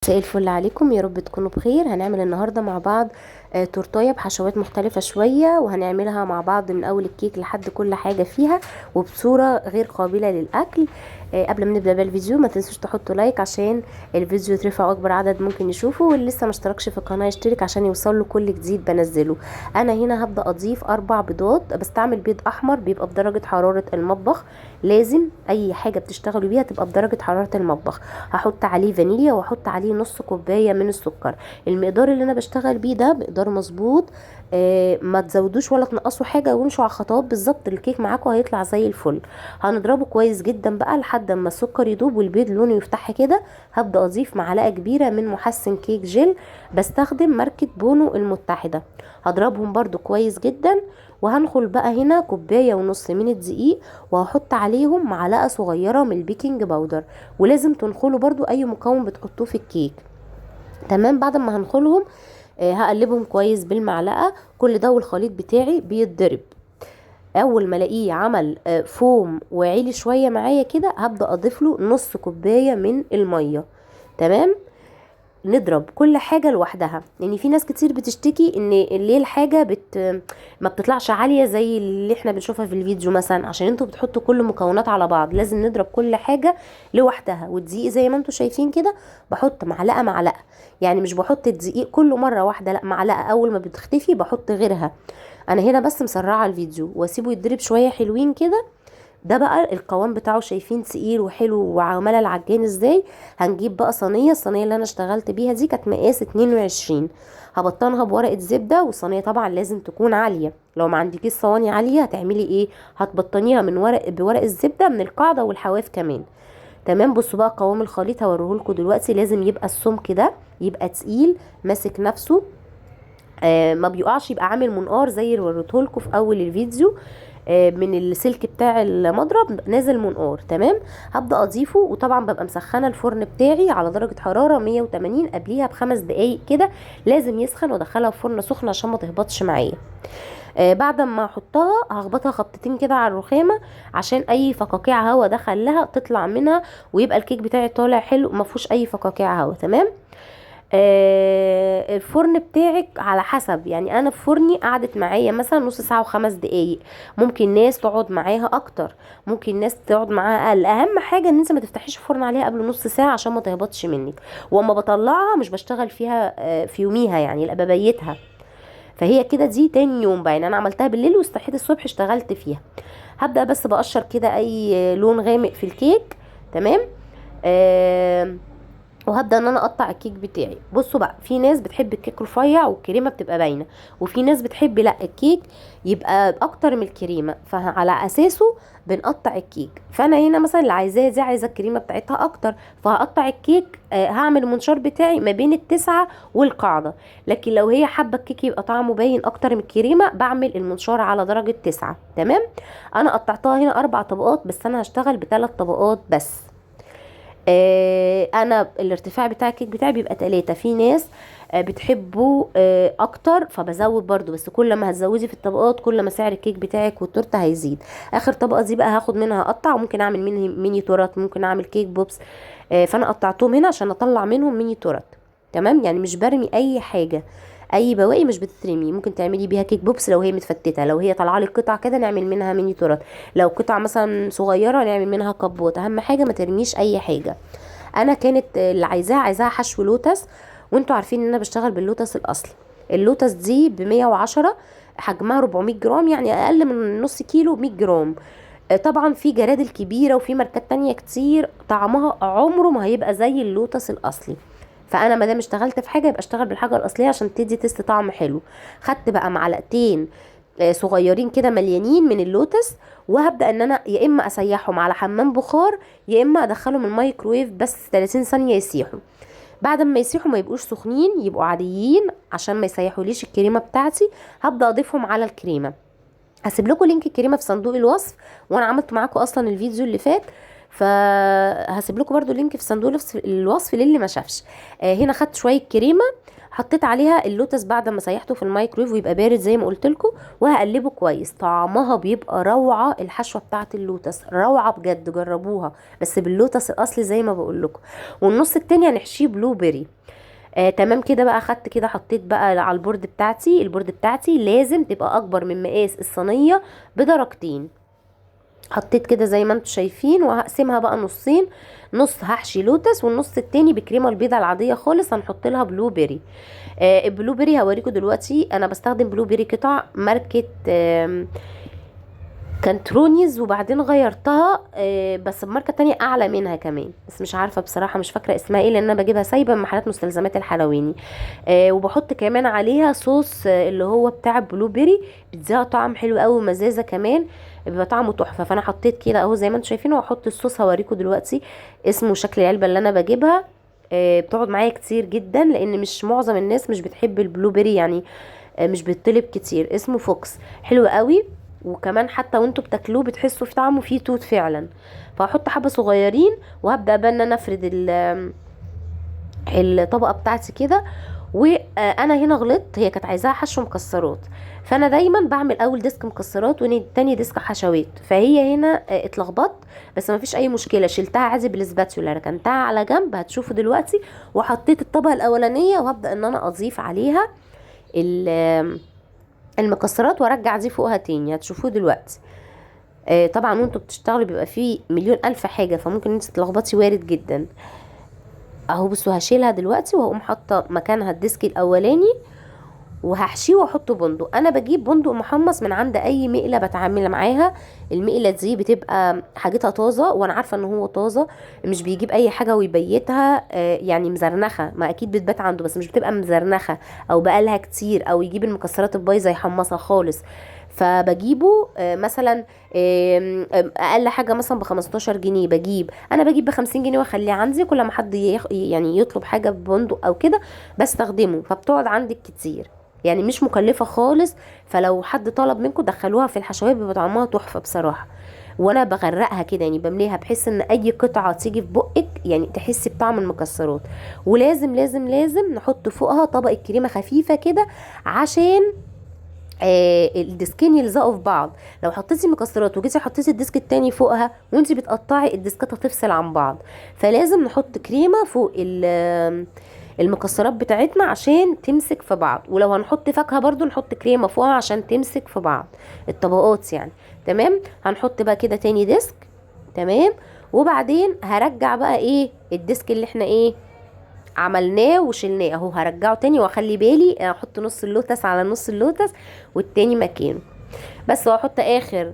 مساء الفل عليكم، يا رب تكونوا بخير. هنعمل النهارده مع بعض تورتايه بحشوات مختلفة شوية، وهنعملها مع بعض من اول الكيك لحد كل حاجة فيها وبصورة غير قابله للاكل. قبل ما نبدا بقى الفيديو ما تنسوش تحطوا like عشان الفيديو يترفع اكبر عدد ممكن يشوفه، واللي لسه ما اشتركش في القناة يشترك عشان يوصل له كل جديد بنزله. انا هنا هبدا اضيف 4 بيضات، بستعمل بيض احمر بيبقى بدرجة حرارة المطبخ، لازم اي حاجة بتشتغلوا بيها تبقى بدرجة حرارة المطبخ. هحط عليه فانيليا واحط عليه نص كوباية من السكر. المقدار اللي انا بشتغل بيه ده مقدار مظبوط، ما تزودوش ولا تنقصوا حاجة، وامشوا على الخطوات بالظبط، الكيك معاكم هيطلع زي الفل. هنضربه كويس جدا بقى لحد اما السكر يدوب والبيض لونه يفتح كده. هبدا اضيف معلقه كبيرة من محسن كيك جل، بستخدم ماركة بونو المتحدة، هضربهم برده كويس جدا. وهنخل بقى هنا كوباية ونص من الدقيق، وهحط عليهم معلقه صغيرة من ال baking powder، ولازم تنخلوا برده اي مكون بتحطوه في الكيك. تمام، بعد ما هنخلهم، هقلبهم كويس بالمعلقه. كل ده والخليط بتاعي بيتضرب. اول ما الاقيه عمل فوم وعلي شوية معايا كده، هبدا اضيف له نص كوباية من المية. تمام، نضرب كل حاجة لوحدها، لان في ناس كتير بتشتكي ان ليه الحاجة ما بتطلعش عالية زي اللي احنا بنشوفها في الفيديو مثلا، عشان انتوا بتحطوا كل المكونات على بعض. لازم نضرب كل حاجة لوحدها. والدقيق زي ما انتوا شايفين كده بحط معلقه معلقه، يعني مش بحط الدقيق كله مرة واحدة، لا، معلقه اول ما بتختفي بحط غيرها. انا هنا بس مسرعة الفيديو واسيبه يتضرب شوية حلوين كده. ده بقى القوام بتاعه، شايفين تقيل وحلو وعمال العجان ازاي. هنجيب بقى صينية، الصينية اللي انا اشتغلت بيها دي كانت مقاس 22، هبطنها بورقه زبدة، والصينيه طبعا لازم تكون عالية. لو ما عندكيش صواني عالية هتعملي ايه؟ هتبطنيها بورق الزبدة من القاعدة والحواف كمان. تمام، بصوا بقى قوام الخليط هوريهولكوا دلوقتي. لازم يبقى السمك ده يبقى تقيل ماسك نفسه، ما بيقعش، يبقى عامل منقار زي اللي وريتهولكوا في اول الفيديو، من السلك بتاع المضرب نازل منقار. تمام، هبدا اضيفه، وطبعا ببقى مسخنه الفرن بتاعي على درجه حرارة 180 قبليها ب5 دقايق كده، لازم يسخن، وادخلها في فرن سخن عشان ما تهبطش معايا. بعد ما احطها هخبطها خبطتين كده على الرخامه عشان اي فقاقيع هوا دخل لها تطلع منها، ويبقى الكيك بتاعي طالع حلو ما فيهوش اي فقاقيع هوا. تمام، الفرن بتاعك على حسب، يعني انا في فرني قعدت معايا مثلا نص ساعة وخمس دقايق، ممكن ناس تقعد معاها اكتر، ممكن ناس تقعد معاها اقل. اهم حاجة ان انت ما تفتحيش الفرن عليها قبل نص ساعة عشان ما تهبطش منك. واما بطلعها مش بشتغل فيها، في يوميها، يعني لا ببيتها. فهي كده دي تاني يوم بقى، يعني انا عملتها بالليل واستحيت الصبح اشتغلت فيها. هبدا بس بقشر كده اي لون غامق في الكيك. تمام، وهبدا ان انا اقطع الكيك بتاعي. بصوا بقى، في ناس بتحب الكيك رفيع والكريمه بتبقى باينة، وفي ناس بتحب لا الكيك يبقى اكتر من الكريمة، فعلى اساسه بنقطع الكيك. فانا هنا مثلا اللي عايزاها دي عايزه الكريمة بتاعتها اكتر، فهقطع الكيك، هعمل المنشار بتاعي ما بين 9 والقاعدة. لكن لو هي حابة الكيك يبقى طعمه باين اكتر من الكريمة، بعمل المنشار على درجه 9. تمام، انا قطعتها هنا 4 طبقات، بس انا هشتغل بثلاث طبقات بس. انا الارتفاع بتاع الكيك بتاعي بيبقى 3، في ناس، بتحبه، اكتر، فبزود برضو، بس كل ما هتزودي في الطبقات كل ما سعر الكيك بتاعك والتورته هيزيد. اخر طبقه دي بقى هاخد منها اقطع، وممكن اعمل منها ميني تورت، ممكن اعمل cake pops، فانا قطعتهم هنا عشان اطلع منهم ميني تورت. تمام، يعني مش برمي اي حاجة، اي بواقي مش بتترمي، ممكن تعملي بيها cake pops لو هي متفتته، لو هي طالعه لك قطع كده نعمل منها ميني تورت، لو قطع مثلا صغيرة نعمل منها كبوت. اهم حاجة ما ترميش اي حاجة. انا كانت اللي عايزاها حشو لوتس، وانتوا عارفين ان انا بشتغل باللوتس الاصلي. اللوتس دي ب110، حجمها 400 جرام، يعني اقل من نص كيلو، 100 جرام. طبعا في جرادل كبيرة وفي ماركات تانية كتير طعمها عمره ما هيبقى زي اللوتس الاصلي، فانا ما دام اشتغلت في حاجة يبقى اشتغل بالحاجة الاصلية عشان تدي taste طعم حلو. خدت بقى معلقتين، صغيرين كده مليانين من اللوتس، وهبدا ان انا يا اما اسيحهم على حمام بخار، يا اما ادخلهم الميكرويف بس 30 ثانية يسيحوا. بعد ما يسيحوا ما يبقوش سخنين، يبقوا عاديين عشان ما يسيحوليش الكريمة بتاعتي. هبدا اضيفهم على الكريمة. هسيب لكم link الكريمة في صندوق الوصف، وانا عملت معاكم اصلا الفيديو اللي فات، فهسيب لكم برده ال link في صندوق الوصف للي ما شافش. هنا خدت شوية كريمة حطيت عليها اللوتس بعد ما سيحته في الميكرويف ويبقى بارد زي ما قلت لكم، وهقلبه كويس. طعمها بيبقى روعه، الحشوه بتاعه اللوتس روعه بجد، جربوها بس باللوتس الاصلي زي ما بقول لكم. والنص التاني هنحشيه blueberry. تمام كده بقى. خدت كده حطيت بقى على ال board بتاعتي. ال board بتاعتي لازم تبقى اكبر من مقاس الصينية بدرجتين. حطيت كده زي ما انتم شايفين، وهقسمها بقى نصين، نص هحشي لوتس والنص التاني بكريمه البيضة العادية خالص هنحط لها blueberry. ال blueberry هوريكم دلوقتي. انا بستخدم blueberry قطع ماركة كانترونيز، وبعدين غيرتها بس بماركه تانية اعلى منها كمان، بس مش عارفه بصراحة مش فاكره اسمها ايه، لان انا بجيبها سايبه من محلات مستلزمات الحلواني. وبحط كمان عليها صوص اللي هو بتاع ال blueberry، بيديها طعم حلو قوي ومزازه كمان، بيبقى طعمه تحفة. فانا حطيت كده اهو زي ما انتم شايفين، وهحط الصوص هوريكم دلوقتي اسمه، شكل العلبة اللي انا بجيبها. بتقعد معايا كتير جدا، لان مش معظم الناس مش بتحب ال blueberry يعني، مش بيطلب كتير. اسمه فوكس، حلو قوي، وكمان حتى وانتوا بتاكلوه بتحسوا في طعمه فيه توت فعلا. فهحط حبه صغيرين، وهبدا بقى ان انا افرد الطبقة بتاعتي كده. وانا هنا غلطت، هي كانت عايزاها حشو مكسرات، فانا دايما بعمل اول disc مكسرات وتاني disc حشوات، فهي هنا اتلخبطت، بس ما فيش اي مشكلة، شلتها عادي بال spatula، ركنتها على جنب هتشوفوا دلوقتي، وحطيت الطبقة الاولانية، وهبدا ان انا اضيف عليها المكسرات وارجع دي فوقها تاني، هتشوفوه دلوقتي. طبعا وانتوا بتشتغلوا بيبقى فيه مليون الف حاجة، فممكن انت تتلخبطي، وارد جدا. اهو بصوا هشيلها دلوقتي، وهقوم حاطه مكانها ال disc الاولاني، وهحشيه واحطه بندق. انا بجيب بندق محمص من عند اي مقلة بتعامل معاها، المقله دي بتبقى حاجتها طازة، وانا عارفه ان هو طازة، مش بيجيب اي حاجة ويبيتها، يعني مزرنخه، ما اكيد بتبات عنده بس مش بتبقى مزرنخه او بقالها كتير، او يجيب المكسرات البايظه يحمصها خالص. فبجيبه مثلا اقل حاجة مثلا ب15 جنيه، بجيب انا بجيب ب50 جنيه واخليه عندي، كل ما حد يعني يطلب حاجة ببندق او كده بستخدمه، فبتقعد عندك كتير يعني، مش مكلفة خالص. فلو حد طلب منكم دخلوها في الحشوات بيبقى طعمها تحفة بصراحة. وانا بغرقها كده يعني، بمليها بحيث ان اي قطعه تيجي في بقك يعني تحسي بطعم المكسرات. ولازم لازم لازم نحط فوقها طبقه كريمة خفيفة كده عشان الديسكين يلزقوا في بعض. لو حطيتي مكسرات وجيتي حطيتي ال disc التاني فوقها وانتي بتقطعي الديسكات هتفصل عن بعض، فلازم نحط كريمة فوق المكسرات بتاعتنا عشان تمسك في بعض. ولو هنحط فاكهة برضو نحط كريمة فوقها عشان تمسك في بعض الطبقات يعني. تمام، هنحط بقى كده تاني disc. تمام، وبعدين هرجع بقى ايه ال disc اللي احنا ايه عملناه وشلناه اهو، هرجعه تاني، واخلي بالي احط نص اللوتس على نص اللوتس والتاني مكانه بس، واحط اخر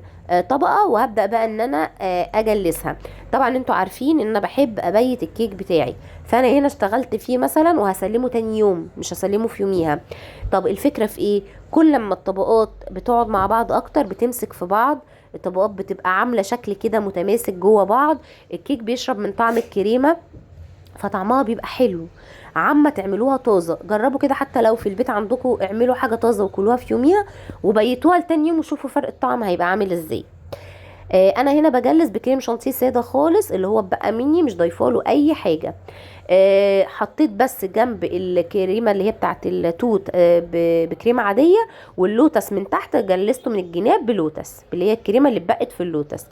طبقه، وهبدا بقى ان انا اجلسها. طبعا انتوا عارفين ان انا بحب ابيت الكيك بتاعي، فانا هنا اشتغلت فيه مثلا وهسلمه تاني يوم، مش هسلمه في يوميها. طب الفكرة في ايه؟ كل لما الطبقات بتقعد مع بعض اكتر بتمسك في بعض، الطبقات بتبقى عامله شكل كده متماسك جوه بعض، الكيك بيشرب من طعم الكريمة فطعمها بيبقى حلو. عما تعملوها طازة، جربوا كده حتى لو في البيت عندكم، اعملوا حاجة طازة وكلوها في يوميها وبيتوها لتاني يوم وشوفوا فرق الطعم هيبقى عامل ازاي. انا هنا بجلس بكريم شانتيه ساده خالص اللي هو بقى مني، مش ضايفه له اي حاجة. حطيت بس جنب الكريمة اللي هي بتاعه التوت بكريمه عادية، واللوتس من تحت جلسته من الجناب بلوتس اللي هي الكريمة اللي اتبقت في اللوتس.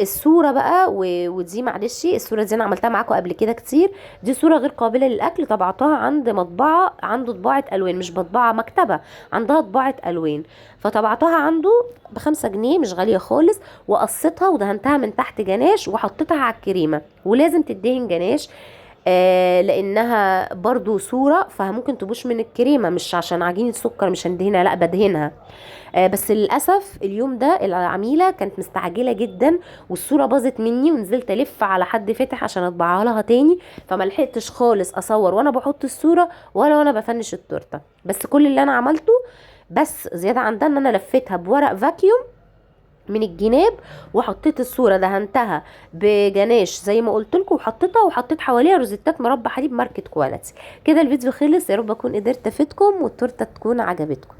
الصورة بقى ودي معلش الصورة دي انا عملتها معاكم قبل كده كتير، دي صوره غير قابله للاكل، طبعتها عند مطبعة عنده طباعه الوان، مش مطبعة مكتبه، عندها طباعه الوان، فطبعتها عنده ب5 جنيه، مش غالية خالص. وقصيتها ودهنتها من تحت جناش وحطيتها على الكريمة، ولازم تدهن جناش لانها برضو صوره فممكن تبوش من الكريمة، مش عشان عجينه سكر مش هندهنها، لا بدهنها. بس للاسف اليوم ده العميله كانت مستعجلة جدا والصورة باظت مني، ونزلت الف على حد فاتح عشان اطبعها لها تاني، فما لحقتش خالص اصور وانا بحط الصورة ولا وانا بفنش التورتة. بس كل اللي انا عملته بس زيادة عن ده ان انا لفيتها بورق vacuum من الجناب وحطيت الصورة دهنتها بجناش زي ما قلت لكم، وحطيتها وحطيت حواليها روزيتات مربى حليب ماركت quality. كده الفيديو خلص، يا رب اكون قدرت افيدكم والتورته تكون عجبتكم.